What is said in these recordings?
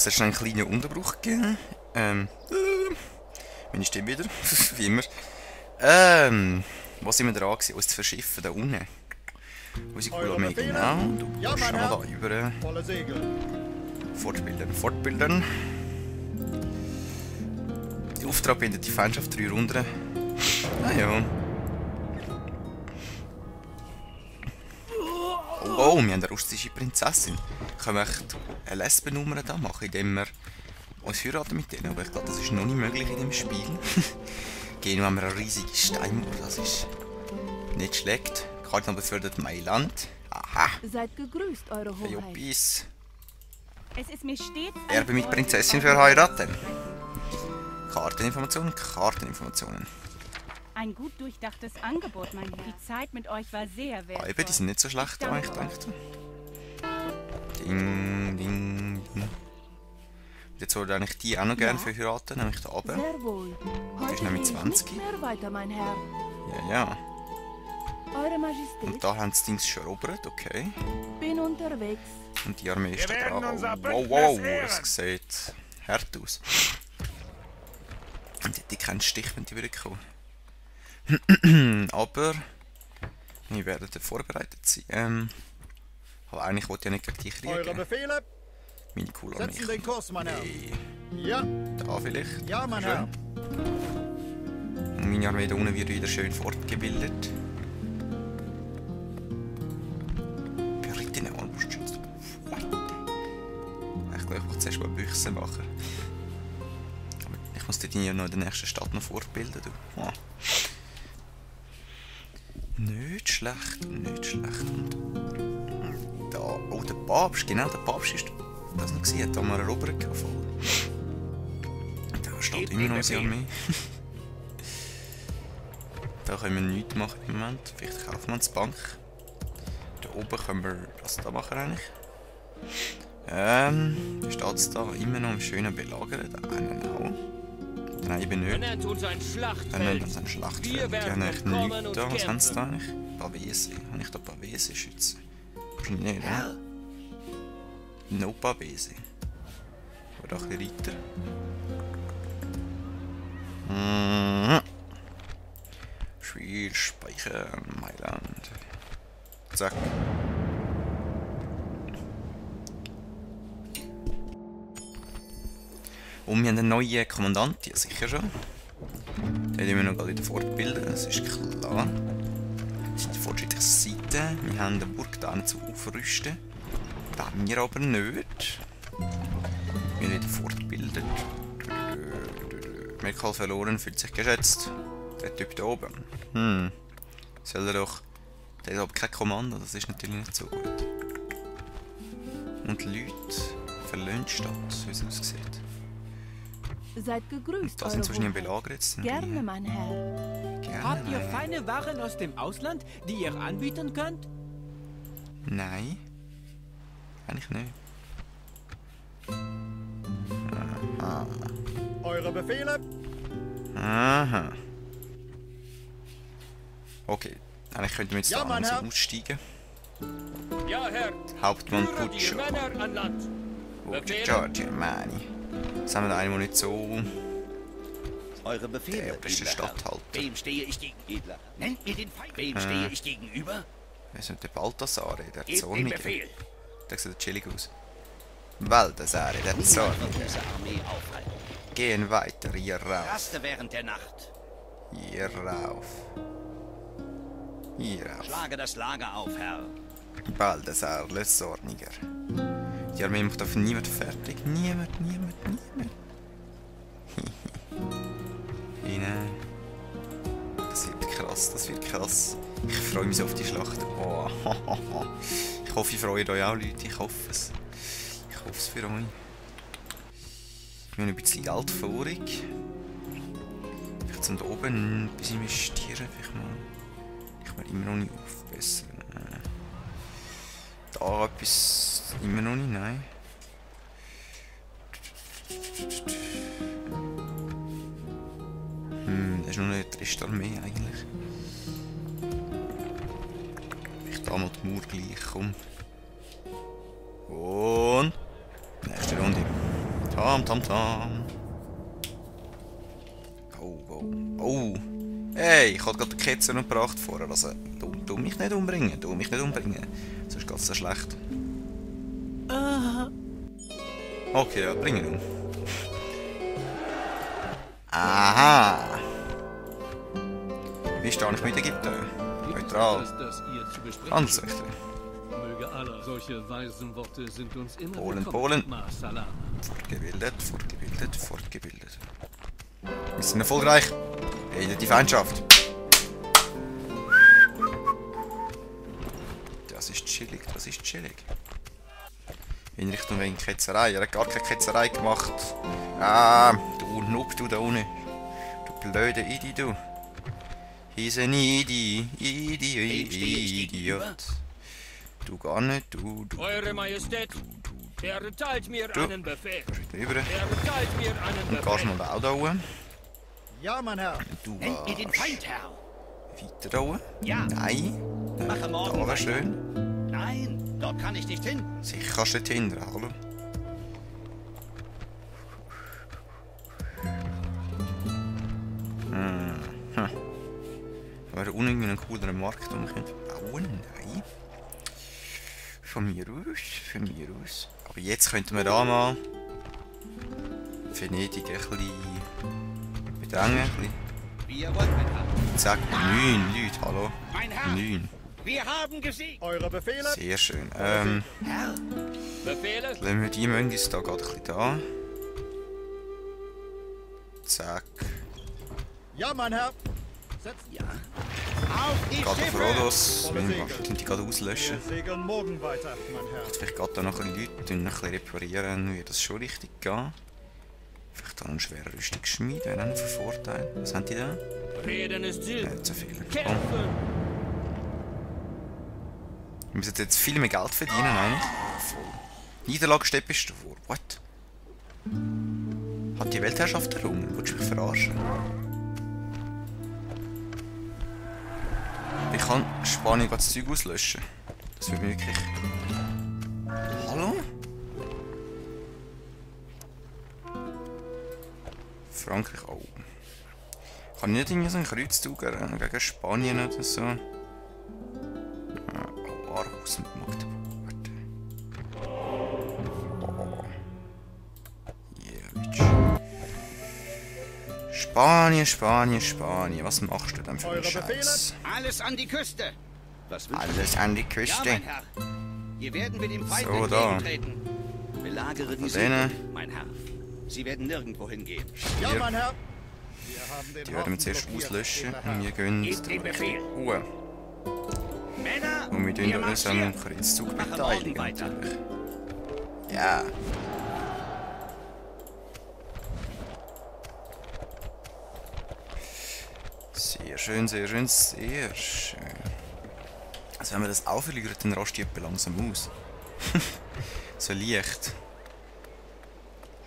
Es hat einen kleinen Unterbruch gegeben. Meine Stimme wieder, wie immer. Wo sind wir dran gewesen? Uns zu verschiffen, da unten. Unsere Kulame, genau. Du kannst schon mal da über. Fortbilden, fortbilden. Der Auftrag bindet die Feindschaft 3 Runden. Ah ja. Oh, wir haben eine russische Prinzessin. Können wir echt eine Lesbennummer da machen, indem wir uns heiraten mit denen? Aber ich glaube, das ist noch nicht möglich in dem Spiel. Gehen wir eine riesige Steinmauer, das ist nicht schlecht. Kardinal befördert Mailand. Aha. Seid gegrüßt, Eure Hoheit. Jopis. Es ist mir stets Erbe mit Prinzessin verheiraten. Karteninformationen, Karteninformationen. ein gut durchdachtes Angebot, mein Herr. Die Zeit mit euch war sehr wertvoll. Die sind nicht so schlecht, wie ich dachte. Ding, ding, ding. Jetzt würde eigentlich die auch noch gerne verheiraten, nämlich da oben. Sehr wohl. Die ist nämlich 20. Nicht mehr weiter, mein Herr. Ja, ja. Eure Majestät. Und da haben sie Dings schon erobert, okay. Bin unterwegs. Und die Armee ist da dran. Oh, wow, wow, das sieht hart aus. Und die keinen Stich, wenn die wieder kommen. Aber wir werden vorbereitet sein. Aber eigentlich wollte ich ja nicht gegen die kriegen. Meine coole Armee. Setzen den Kurs, mein Herr. Nee. Ja, Da vielleicht. ja, mein Herr. Und meine Armee da unten wird wieder schön fortgebildet. Berittene Armbrustschütze. Ich glaube, ich muss zuerst mal Büchse machen. Aber ich muss die ja noch in der nächsten Stadt noch fortbilden. Du. Oh. Nicht schlecht, nicht schlecht. Und da, oh, der Papst, genau, der Papst ist das noch gesehen, da haben wir erobert voll. Da steht immer noch unsere Armee. Da können wir nichts machen im Moment. Vielleicht kaufen wir uns die Bank. Da oben können wir was da machen eigentlich. Steht es da immer noch im schönen Belagern? Da einen auch. Nein, eben nicht. Wir nennen uns ein Schlachtfeld. Wir nennen uns ein Schlachtfeld. Wir Die haben werden eigentlich kommen nichts und da. Was haben sie da kämpfen. eigentlich? Pavese. Habe ich da Pavese schützen? Wahrscheinlich nicht, oder? No Pavese. Aber doch ein bisschen weiter. Spiel speichern, Mailand. Zack. Und wir haben einen neuen Kommandanten, ja sicher schon. Den müssen wir noch gerade wieder fortbilden, das ist klar. Das ist die fortschrittliche Seite. Wir haben eine Burg da zu aufrüsten. Wollen wir aber nicht. Wir werden fortbildet. Merkal verloren, fühlt sich geschätzt. Der Typ da oben. Soll er doch... Der hat aber kein Kommando, das ist natürlich nicht so gut. Und die Leute verlassen die Stadt, wie es aussieht. Seid gegrüßt, Da sind sie Eure wahrscheinlich im Hoheit. Belager jetzt. Gerne, mein Herr. Gerne. Habt ihr feine Waren aus dem Ausland, die ihr anbieten könnt? Nein. Eigentlich nicht. Aha. Eure Befehle. Aha. Okay. Eigentlich könnten wir jetzt Ja, da mein langsam Herr. aussteigen. Ja, Herr. Hauptmann Führe die Puccio. Männer an Land. Puccio Germani. Jetzt haben wir da einen, der nicht so... Eure Befehle, Der oberste edler Herr. Statthalter. Wem stehe ich gegenüber? Nennt mir den Feind. Wem stehe ich gegenüber? Wer ist denn der Balthasare, der Gebt den Zornige? Befehl. Der sieht chillig aus. Balthasare, der Niemand wird Zornige. diese Armee aufhalten. Gehen weiter, hier rauf. Raste während der Nacht. Hier rauf. Hier rauf. Schlage das Lager auf, Herr. Balthasar, der Zorniger. Die Armee macht auf niemand fertig. Niemand, niemand, niemand. Hinein. Das wird krass, das wird krass. Ich freue mich so auf die Schlacht. Oh. Ich hoffe, ihr freut euch auch, Leute. Ich hoffe es. Ich hoffe es für euch. Wir haben ein bisschen Geld vorig. Vielleicht zum da oben ein bisschen investieren. Vielleicht mal. Ich will immer noch nicht aufbessern. Da etwas immer noch nicht, nein. Das ist noch nicht die Restarmee eigentlich. Ich da mal die Mauer gleich, komm. Und... Nächste Runde. Tam, tam, tam. Oh, oh, oh. Hey, ich habe gerade die Ketze noch gebracht vorher. Also, du mich nicht umbringen. Du mich nicht umbringen. Sonst geht es so schlecht. Okay, ja, bring ihn um. Aha. Wie stehe ich mit Ägypten? Neutral. Handelsrechte. Möge Allah, solche weisen Worte sind uns immer Polen, willkommen. Polen. Ma salam. Fortgebildet, fortgebildet, fortgebildet. Wir sind erfolgreich. Beendet die Feindschaft. Das ist chillig, das ist chillig. In Richtung wegen Ketzerei. Er hat gar keine Ketzerei gemacht. Ah, du Noob, du da unten. Du blöde Idi, du. He's an Idiot. Du gar nicht, du. Eure Majestät, er erteilt mir Du. einen Befehl. Rüber. Er erteilt mir einen Und gehst Befehl. mal auch da oben. Ja, mein Herr. Du Nennt mir den gehst Feind, Herr. weiter da oben. Ja. Nein. Mache morgen Da wäre weiter. schön. Nein, dort kann ich nicht hin. Sicher kannst du nicht hindern, hallo? Wäre unten einen cooleren Markt, den wir bauen? Nein. Von mir aus, von mir aus. Aber jetzt könnten wir da mal Venedig ein bisschen bedrängen. Ein bisschen. Wie ihr wollt, mein Herr. Zack, 9 Leute, hallo? Mein Herr, 9. wir haben gesiegt. Eure Befehle? Sehr schön. Herr, Befehle? Lassen wir die Mönchis da gerade ein bisschen da. Zack. Ja, mein Herr. Setzt ja. Auf die Gerade auf Schiffe. Rhodos. Wir müssen die gerade Wir auslöschen. segeln morgen weiter, mein Herr. Vielleicht geht da noch ein bisschen Leute, ein bisschen reparieren, wird das schon richtig gehen. Vielleicht auch einen schweren Rüstungsschmied, wäre auch noch ein Vorteil. Was haben die da? Reden ist Silber. Nicht so viel. Komm. Kämpfen! Wir müssen jetzt viel mehr Geld verdienen, eigentlich. Voll. Niederlage steht bis davor. What? Hat die Weltherrschaft errungen? Willst du mich verarschen? Ich kann Spanien das Zeug auslöschen. Das wird möglich. Hallo? Frankreich, oh. Kann ich nicht irgendwie so einen Kreuzzug gegen Spanien oder so? Oh, Aarhus und Magdeburg. Oh. Yeah, bitch. Spanien, Spanien, Spanien. Was machst du denn für einen Eure Befehle? Scheiß? Alles an die Küste. Was wünschen Alles an die Ja, Küste. mein Herr. Hier werden wir dem Feind So, da. entgegentreten. Belagere die denen. Segel, mein Herr. Sie werden nirgendwo hingehen. Ja, Hier. mein Herr. Wir haben den Die werden wir Hafen zuerst blockiert, auslöschen edler Herr. und wir gehen Gebt den Befehl. Ruhe. Männer, Und wir tun wir uns an einem marschieren. Kreuzzug Mache beteiligen. morgen weiter. Natürlich. Ja. Sehr schön, sehr schön, sehr schön. Also wenn wir das auch verlieren, dann rast die etwa langsam aus. So leicht.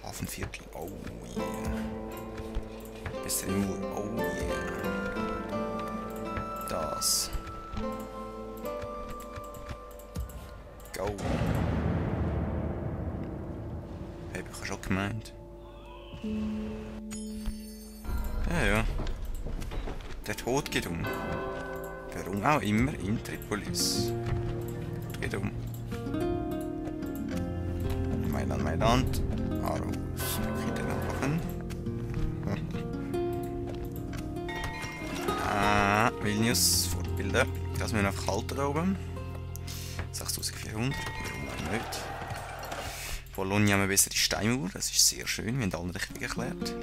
Hafenviertel, oh yeah. Bis in Mur, oh yeah. Das. Go. Habe ich schon gemeint. Ja, ja. Der Tod geht um. Warum auch immer in Tripolis. Tod geht um. Mailand, Mailand. Aarhus. Machen. Vilnius, fortbilden. Das müssen wir einfach halten da oben. 6400, warum auch nicht. Bologna haben wir bessere Steinmauer, das ist sehr schön, wir haben alle richtig erklärt.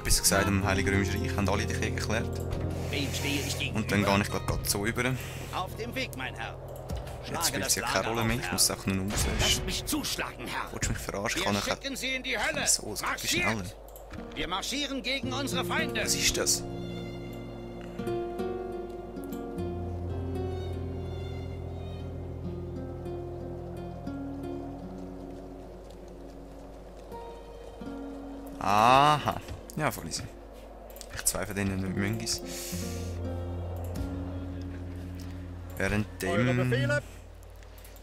Besser gesagt, im Heiligen Römischen Reich haben alle die Krieg erklärt. Wem stehe ich gegenüber? Und dann gehe ich gerade so über. Auf dem Weg, mein Herr. Jetzt Schlage spielt das es ja Lager keine Rolle auf, mehr, ich Herr. muss es auch nur Lasst auslöschen. mich zuschlagen, Herr. Willst du mich verarschen? Wir Kann schicken sie in die Hölle. So, es geht Marschiert. schneller. Wir marschieren gegen unsere Feinde. Was ist das? Aha. Ja, voll easy. Ich zwei von denen Mönchis. Eure Währenddem... Befehle?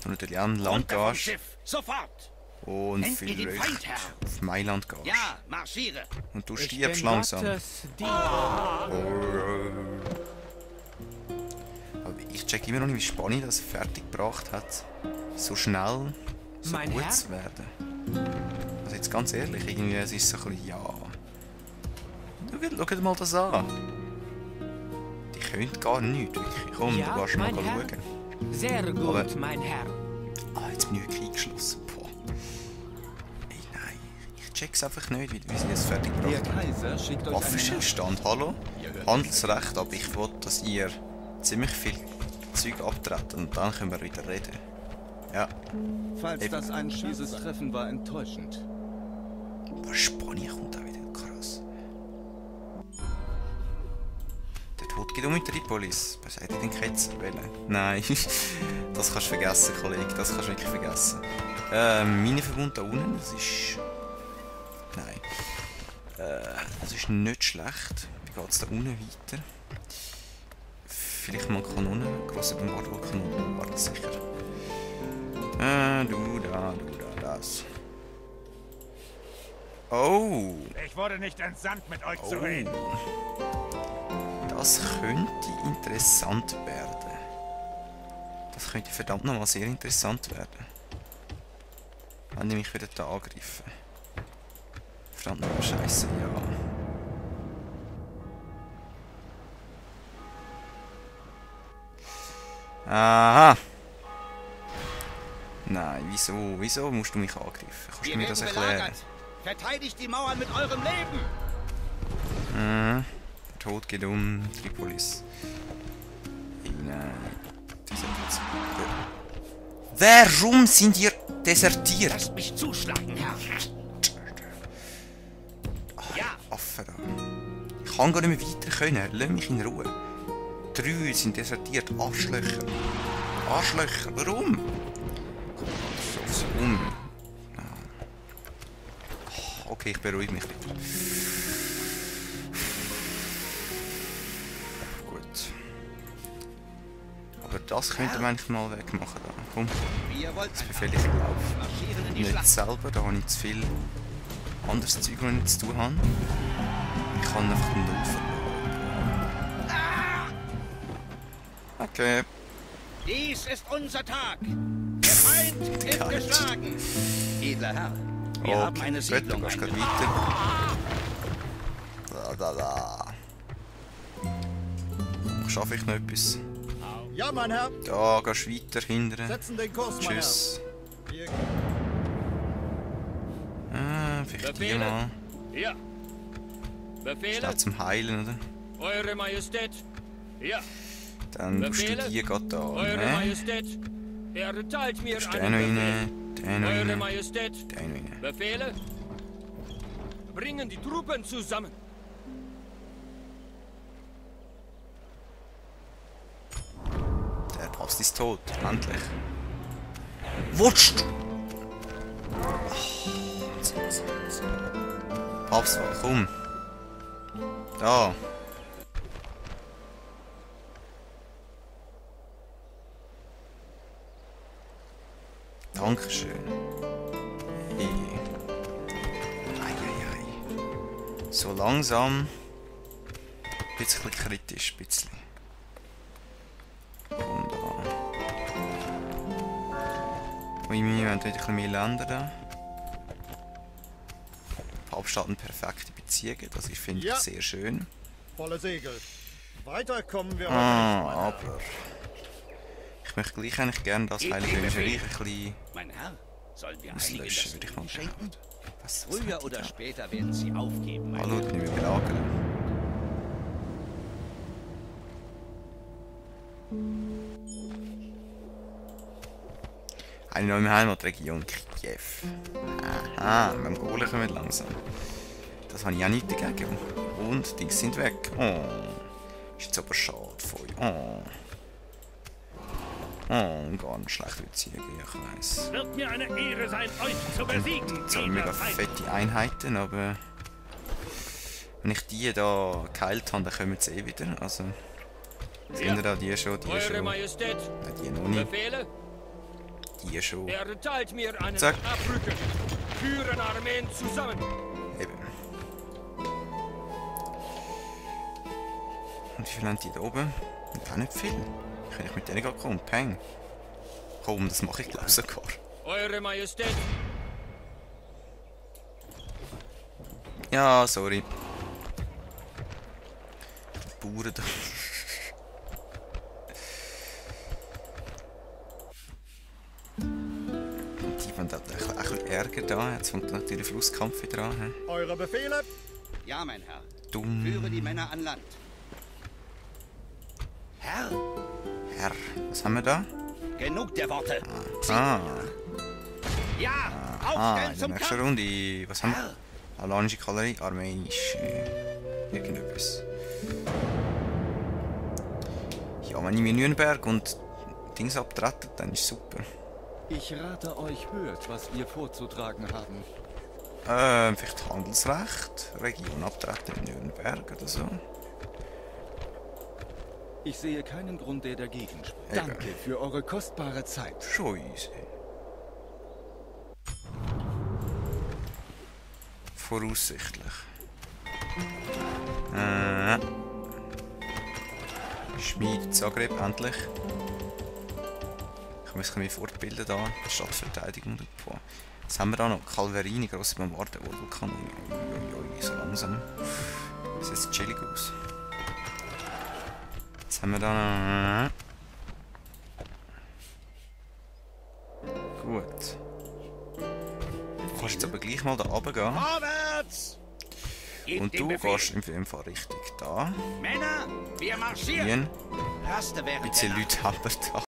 du natürlich an Land Runter vom gehst Schiff. Sofort. und Nennt mir den vielleicht Feind, Herr. auf Mailand gehst. Ja, marschiere. Und du Ich stirbst bin langsam. Gottes Diener. Aber ich check immer noch nicht, wie Spanien das fertig gebracht hat, so schnell so Mein gut Herr? zu werden. Also jetzt ganz ehrlich, irgendwie es ist so ein bisschen, ja... Schau mal das an. Die können gar nichts, wirklich. Komm, Ja, du gehst mal mein Herr? schauen. Sehr gut, Aber- mein Herr. Ah, jetzt bin ich wirklich eingeschlossen. Boah. Ey, nein. Ich check's einfach nicht, wie sie das fertig Der gebracht haben. Kaiser schickt euch eine Waffenstillstand, hallo? Handelsrecht, aber ich will, dass ihr ziemlich viel Zeug abtretet und dann können wir wieder reden. Ja, Falls das ein dieses Treffen war enttäuschend. aber Spanien kommt auch wieder krass. Der Tod geht um in Tripolis. Was hätte ich den Ketzer wählen? Nein, das kannst du vergessen, Kollege, das kannst du wirklich vergessen. Minenverbund da unten, das ist... Nein. Das ist nicht schlecht. Wie geht es da unten weiter? Vielleicht mal Kanonen, grosse Bombardierkanonen, warte sicher. Du da, das. Oh! Ich wurde nicht entsandt, mit euch Oh. zu reden. Das könnte interessant werden. Das könnte verdammt nochmal sehr interessant werden. Wenn die mich wieder da angreifen. Verdammt nochmal Scheiße, ja. Aha! Nein, wieso? Wieso musst du mich angreifen? Kannst du mir das erklären? Verteidigt die Mauern mit eurem Leben. Der Tod geht um Tripolis. Nein. Warum sind ihr desertiert? Lasst mich zuschlagen, Herr. Ja, Affe da. Ich kann gar nicht mehr weiter können. Lass mich in Ruhe. 3 sind desertiert. Arschlöcher. Arschlöcher. Warum? So um. Okay, ich beruhige mich wieder. Gut. Aber das könnte man eigentlich mal wegmachen. Da. Komm, ihr wollt jetzt befehle ich auf. marschieren in die Nicht Schlacht. selber, da habe ich zu viel anderes Zeug, was ich nicht zu tun habe. Ich kann einfach den Null verloren. Okay. Dies ist unser Tag. Der Feind ist Geil. geschlagen. Edler Herr, wir haben eine gut, du Siedlung gehst gerade eingenommen. weiter. Da. Schaffe ich noch etwas? Ja, mein Herr. Da gehst du weiter, hinten. Setzen den Kurs, mein Herr. Tschüss. Wir Vielleicht hier Befehle? mal. Ja. Befehle? Schnell zum Heilen, oder? Eure Majestät. Ja. Dann musst du Befehle? die gerade da. Eure Ne? Majestät. Erteilt mir Der noch einen Befehl. rein, der noch Eure rein, Majestät. der noch rein. Befehle? Bringen die Truppen zusammen. Der Papst ist tot, endlich. Wutschst du? Papst, komm. Da. Dankeschön. Hey. Eieiei. So langsam. Bisschen kritisch, bisschen. Wunderbar. Ui, wir haben wieder ein bisschen mehr Länder da. Papst hat eine perfekte Beziehung, das finde ich Ja. sehr schön. volle Segel. Weiter kommen wir heute Ah, nicht, mein Herr. aber... Ich möchte gleich eigentlich gerne das Heilige Römische Reich ein bisschen Mein Herr, sollen wir einigen auslöschen, das würde ich mal Frieden schenken? behaupten. Was Früher hat die oder da? später werden sie aufgeben, mein Hallo, Herr. die nicht mehr belagern. Eine neue Heimatregion, Kiew. Aha, mit dem Golen kommen wir langsam. Das habe ich auch nicht dagegen. Und die sind weg. Oh, ist jetzt aber schade von euch. Oh. Oh, ganz schlecht Beziehungen, ich weiss. Wird mir eine Ehre sein, euch zu besiegen. So mega fette Einheiten, aber wenn ich die da geheilt habe, dann kommen sie eh wieder. Also sind da die schon, die Eure schon. Majestät. Nein, die noch nicht. Befehle? hier schon. Erteilt mir einen Zack. Abrücken. Führen Armeen zusammen. Eben. Und wie viel haben die da oben? Auch nicht viel. Kann ich mit denen gehen kommen? Peng. Komm, das mache ich glaube sogar. Eure Majestät. Ja, sorry. Die Bauern da. Die haben halt ein bisschen Ärger da. Jetzt kommt natürlich der Flusskampf wieder an. He? Eure Befehle? Ja, mein Herr. Dumm. Führe die Männer an Land. Herr, Herr, was haben wir da? genug der Worte. Ah, Ja, in aufstellen der zum nächsten Kampf. Runde. Was haben wir? Alanische Kavallerie, armenische. Irgendetwas. Ja, wenn ich mir Nürnberg und Dings abtrete, dann ist super. Ich rate euch, hört, was wir vorzutragen haben. Vielleicht Handelsrecht, Region abtreten in Nürnberg oder so. Ich sehe keinen Grund, der dagegen spricht. Eben. Danke für eure kostbare Zeit. Scheiße. Voraussichtlich. Schmied Zagreb, endlich. Ich muss mich fortbilden da, Stadtverteidigung und Boah. Was haben wir da noch? Calverini, grosse Bombarde, Orgelkanone. Uiuiui, so langsam. Das sieht chillig aus. Was haben wir da noch? Gut. Du kannst jetzt aber gleich mal da runter gehen. Vorwärts! Gebt Und den du Befehl. gehst im Fall richtig da. Männer, wir marschieren. Hier. Raste Ein während bisschen der Leute haben wir da.